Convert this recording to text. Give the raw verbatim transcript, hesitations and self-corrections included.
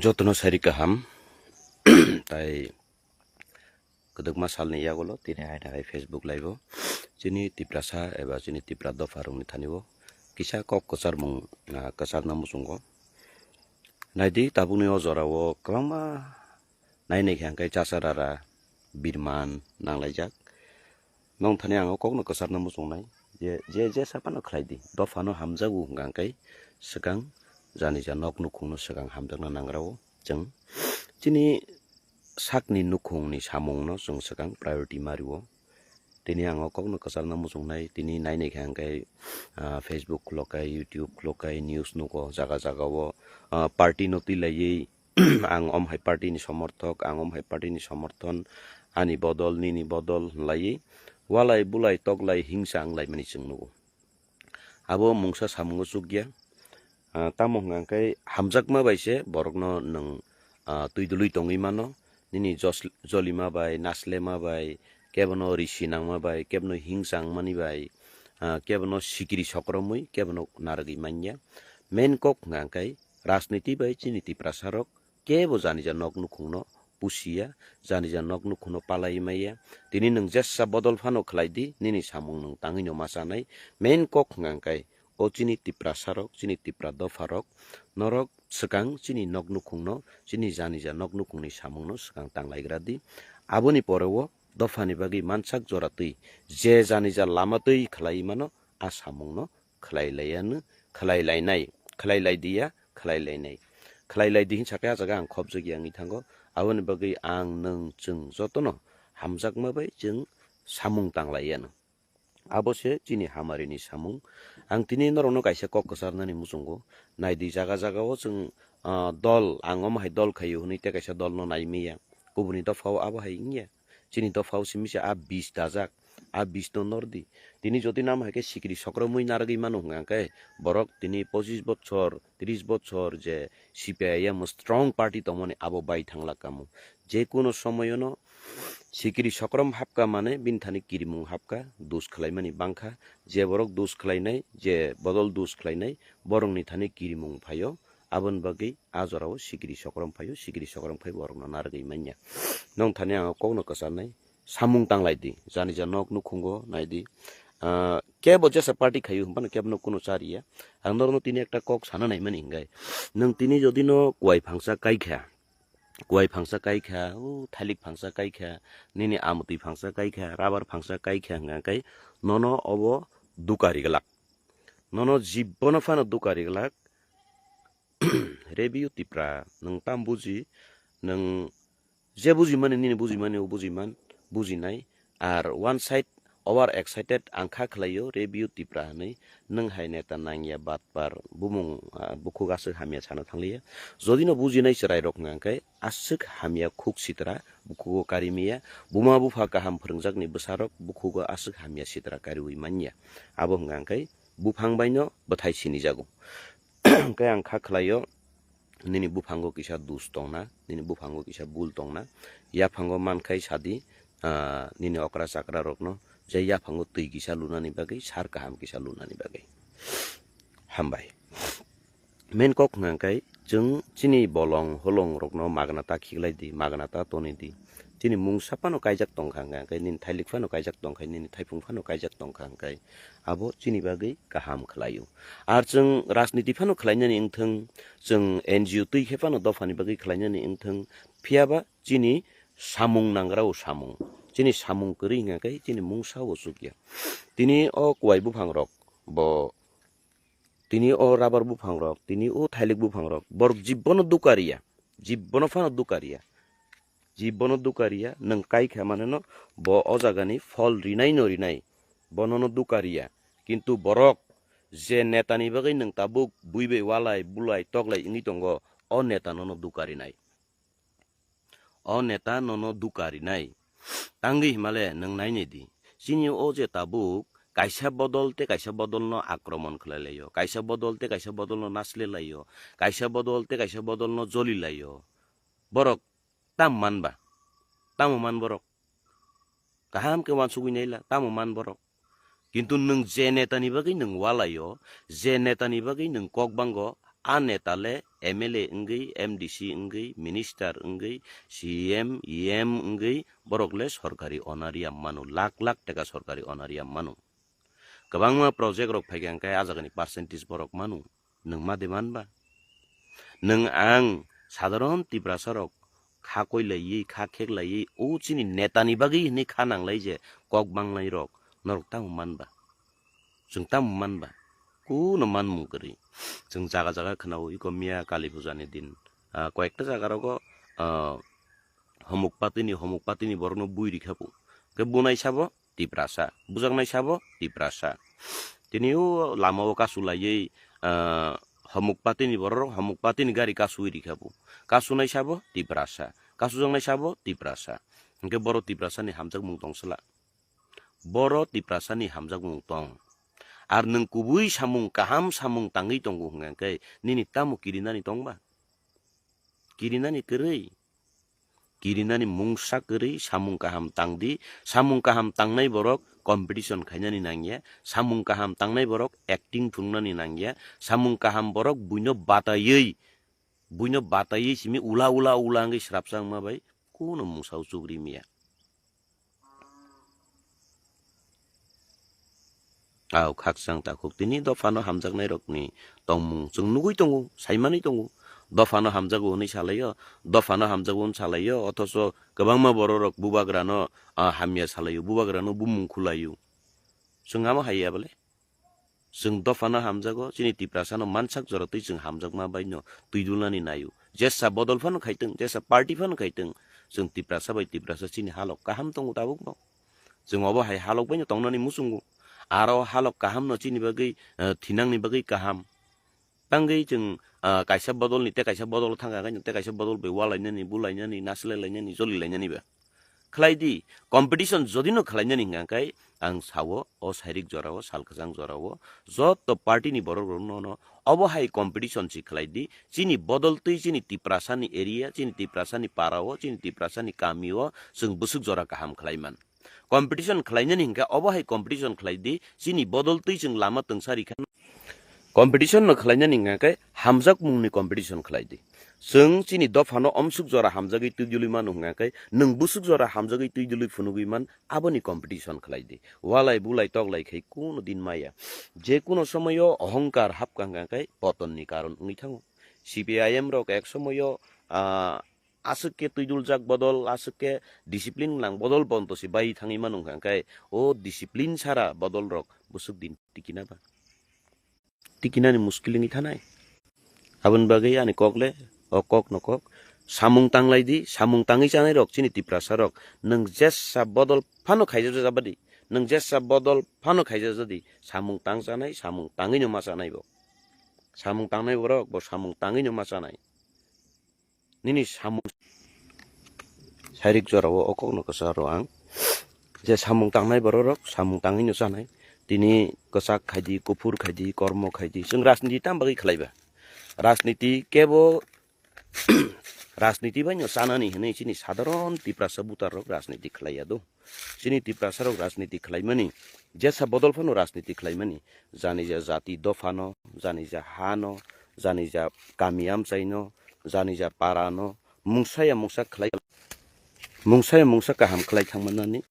Jotono sari kaham, tai kwdwkma salni yagulo tini hai hai Facebook live-o chini Tiprasa eba chini Tipra dopharokni thani-o kisa kok kwcharmung, ah, kwcharna muchungo. Naidi, tabukni o jorao kwbangma nainai khe hwnkhe chasarara birman nanglaijak. Nong thani ang o kokno kwcharna muchungnai je, je jesa phano khlai di, dophano hamjago hwnkha hwnkhe swkang janija nok nukhungno swkang hamjakna nangrao chwng. Chini sakni nukhungni samungno chwng swkang priority ma rio. Tini ang o kokno kwcharna muchungnai, tini nainai khe hwnkhe, ah, Facebook khulok kai, YouTube khulok kai, news nugo jaga jaga o, ah, party no twi laiwi, ang om hai party ni somorthok, ang om hai party ni somorthon, ani bodol, nini bodol hwnlaiwi, walai bulai toklai hingsa wnglaimani chwng nugo. Abo mungsa samungo chukya. Ah, tamo hwnka hwnkhe hamjakma bai se borokno nwng, ah, twi dului tongwi mano. Nini jos-, jolima bai, naslema bai, kebono risi nangma bai, kebono hingsa wngmani bai, ah, kebono sikiri sokromwi, kebono narwgwi manya. Main kok hwnka hwnkhe rajniti bai chini Tiprasa rok kebo janija nok nukhungno pusiya, janija nok nukhungno palai maya. Tini nwng jesa bodol phano khlai di, nini samung nwng tangwino ma chanai. Main kok hwnka hwnkhe o chini Tiprasa rok, chini Tipra dopha rok, norok swkang chini nok nukhungno, chini janija nok nukhungni samungno swkang tanglaigra di. Aboni pore o dophani bagwi mansak jora twi je janija lama twi khlai mano, a samungno khlai laiya no, khlai lainai, khlai lai diya, khlai lainai. Khlai lai di hinsa khe a jaga ang khopjagya wngwi thango. Aboni bagwi ang, nwng, chwng jotono hamjakma bai chwng samung tanglaiya no. Abo se chini hamarini samung. Ang tini norokno kaisa kok kwcharnani muchungo. Nai di, jaga jaga o chwng, ah, dol, ang omo hai dol khaio hwnwi tei kaisa dolno nai manya. Kubuni dophao abo hai wngya. Chini dophao simi se a bis dajak, a bis no nor di. Tini jodi namo hai khe sikiri sokromwi narwgwi mano hwnka hwnkhe borok tini pochis bochor, tris bochor je C P I M strong party tongmani abo bai thanglak kamo. Je kuno somoyono sikiri sokrom hapka mane bini thani kirimung hapka, dus khlaimani bangkha. Je borok dus khlainai, je bodol dus khlainai, borokni thani kirimung phaio. Aboni bagwi a jorao sikiri sokrom phaio, sikiri sokrom phai borokno narwgwi manya. Nong thani ang kokno kwcharnai, samung tanglai di, janija nok nukhungo nai di. Ah, kebo jesa party khaio hwnphano kebono kuno chariya. Ang norokno tini ekta kok sana naimani hwnkhe, nwng tini jodi no kuai phangsa kaikha, kuai phangsa kaikha, o thailik phangsa kaikha, nini amotwi phangsa kaikha, rubber phangsa kaikha hwnka hwnkhe nono obo dukari glak. Nono jibbono phano dukari glak. Rebiu Tipra, nwng tam buji, nwng je bujimani, nini bujimani o bujiman, bujinai. Ar one side over excited ang kha khlaio, Rebiu Tipra hwnwi, nwng hai neta nangya batpar, bumung, ah, bukhuk aswk hamya sana thangliya. Jodi no bujinai chwrairok hwnka hwnkhe, aswk hamya khuk sitra, bukhugo karimia, buma bupha kaham phwrwngjakni bwsarok, bukhugo aswk hamya sitra kariui manya. Abo hwnka hwnkhe, buphang baino bwthai sinijago. Hwnkhe ang kha khlaio, nini buphango kisa dus tongna, nini buphango kisa bul tongna, yaphango mankhai sadi, ah, nini okra chakra rokno, je yaphango twi kisa lunani bagwi, sar kaham kisa lunani bagwi. Hambai. Main kok hwnka hwnkhe, chwng chini bolong holong rokno magna ta khiklai di, magna ta toni di. Chini mungsa phano kaijak tongkha hwnka hwnkhe, nini thailik phano kaijak tongkha, nini thaiphung phano kaijak tongkha hwnkhe, abo chini bagwi kaham khlaio. Ar chwng rajniti phano khlainani wngthwng, chwng N G O twi khe phano dophani bagwi khlainani wngthwng, phiyaba chini samung nangrao samung, chini samung kwrwi hwnka khe chini mungsa o chukya. Tini o kuai buphang rok bo, tini o rubber buphang rok, tini o thailik buphang rok, borok jibbono dukariya, jibbono phano dukariya. Jibbono dukariya, nwng kaikha maneno bo o jagani phol rinai no rinai, bo nono dukariya. Kintu borok je netani bagwi nwng tabuk bui bai walai, bulai, toklai wngwi tongo, o neta nono dukarinai. O neta nono dukarinai. Tangwi himale nwng nainai di. Chini o je tabuk kaisa bodol tei kaisa bodolno akromon khlai laio, kaisa bodol tei kaisa bodolno nasle laio, kaisa bodol tei kaisa bodolno joli laio. Borok tam man ba? Tamo man borok? Kaham khe uansugwi naila, tamo man borok? Kintu nwng je netani bagwi nwng walaio, je netani bagwi nwng kok bango, A neta le M L A wngwi, M D C wngwi, minister wngwi, C M, E M wngwi borok le sorkari honorarium mano, lakh lakh taka sorkari honorarium mano. Kwbangma project rok phaikha hwnkhe a jagani percentage borok mano. Nwng ma de man ba? Nwng ang sadharon Tiprasa rok kha koi laiwi, kha khek laiwi, o chini neta ni bagwi hinwi kha nanglai je kok banglai rok, norok tamo man ba? Chwng tamo man ba? Kuno manmung kwrwi. Chwng jaga jaga khwnao, iko miya Kali Puja ni din, ah, koyekta jaga rogo, ah, homuk patini, homuk patini borokno bui rikha bo. Khe bunai sabo Tiprasa, bujaknai sabo Tiprasa. Tini o lama o kasu laiwi, ah, homuk patini borok, homuk patini gari kasui rikha bo. Kasunai sabo Tiprasa, kasujaknai sabo Tiprasa. Hwnkhe boro Tiprasa ni hamjakmung tong sala. Boro Tiprasa ni hamjakmung tong. Ar nwng kubui samung kaham samung tangwi tongo hwnkha khe nini tamo kirinani tong ba? Kirinani kwrwi? Kirinani mungsa kwrwi, samung kaham tang di. Samung kaham tangnai borok competition khainani nangya. Samung kaham tangnai borok acting phunuknani nangya. Samung kaham borok buino bataiwi, buino bataiwi simi ula ula ula wngwi srapsa wngma bai kuno mungsa o chugri miya. Au khakchang takhuk tini dophano hamjaknai rokni tongmung chwng nugui tongo, saimani tongo. Dophano hamjago hwnwi salaio, dophano hamjago hwn salaio, othocho kwbangma bororok bubagrano, ah, hamya salaio, bubagrano bumung khulaio. Chwng amo haiya bole? Chwng dophano hamjago, chini Tiprasano mansak jora twi chwng hamjakma baino twi dulnani naio. Jesa bodol phano khaitwng, jesa party phano khaitwng, chwng Tiprasa bai Tiprasa chini halok kaham tongo tabukbo. Chwng obo hai halok baino tongnani muchungo. Aro halok kahamno chini bagwi, eh, thinangni bagwi kaham. Tangwi chwng, ah, kaisa bodolni tei kaisa bodol thangkha khe tei kaisa bodol bai walainani, bulainani, nasilailainani, jolilainani ba. Khlai di, competition jodi no khlainani hwnkha khe ang sao, o sairik jorao, sal kwchang jorao, joto party ni borok rok no, no, obo hai competition si khlai di, chini bodol twi chini Tiprasa ni area, chini Tiprasa ni para o, chini Tiprasa ni kami o, chwng bwswk jora kaham khlai man. Competition khlainani hwnkhe obo hai competition khlai di, chini bodol twi chwng lama twngsa rikha. Competition no khlainani hwnkha khe hamjakmungni competition khlai di. Chwng chini dophano omsuk jora hamjagwi twi dului mano hwnkha khe nwng bwswk jora hamjagwi twi dului phunugwi man aboni competition khlai di. Walai bulai toklai khai kuno din maya. Je kuno somoyo ohongkar hapkha hwnkha khe potonni karon wngwi thango. C P I M rok ek somoyo, ah, aswk khe twiduljak bodol, aswk khe discipline gwnang bodol bonto se bai thangwi mano hwnkha khe o discipline sara bodol rok bwswk din tikina ba? Tikinani muskil wngwi thanai. Aboni bagwi ani kok le o kok no kok. Samung tanglai di, samung tangwi chanai rok chini Tiprasa rok nwng jesa bodol phano khaijak jabadi, nwng jesa bodol phano khaijak jadi samung tang chanai, samung tangwi no ma chanai bo. Samung tangnai borok bo samung tangwi no ma chanai. Nini samung sairik jorao o kokno kwcharo ang je samung tangnai bororok samung tangwino chanai. Tini kwchak khaidi, kuphur khaidi, kormo khaidi, chwng rajniti tam bagwi khlaiba? Rajniti kebo rajniti baino chanani hinwi chini sadharon Tiprasa butarrok rajniti khlaiya do. Chini Tiprasarok rajniti khlaimani jesa bodol phano rajniti khlaimani, janija jati dophano, janija hano, janija kami amchaino, janija parano, mungsa ya mungsa khlai, mungsa ya mungsa kaham khlai thangmanani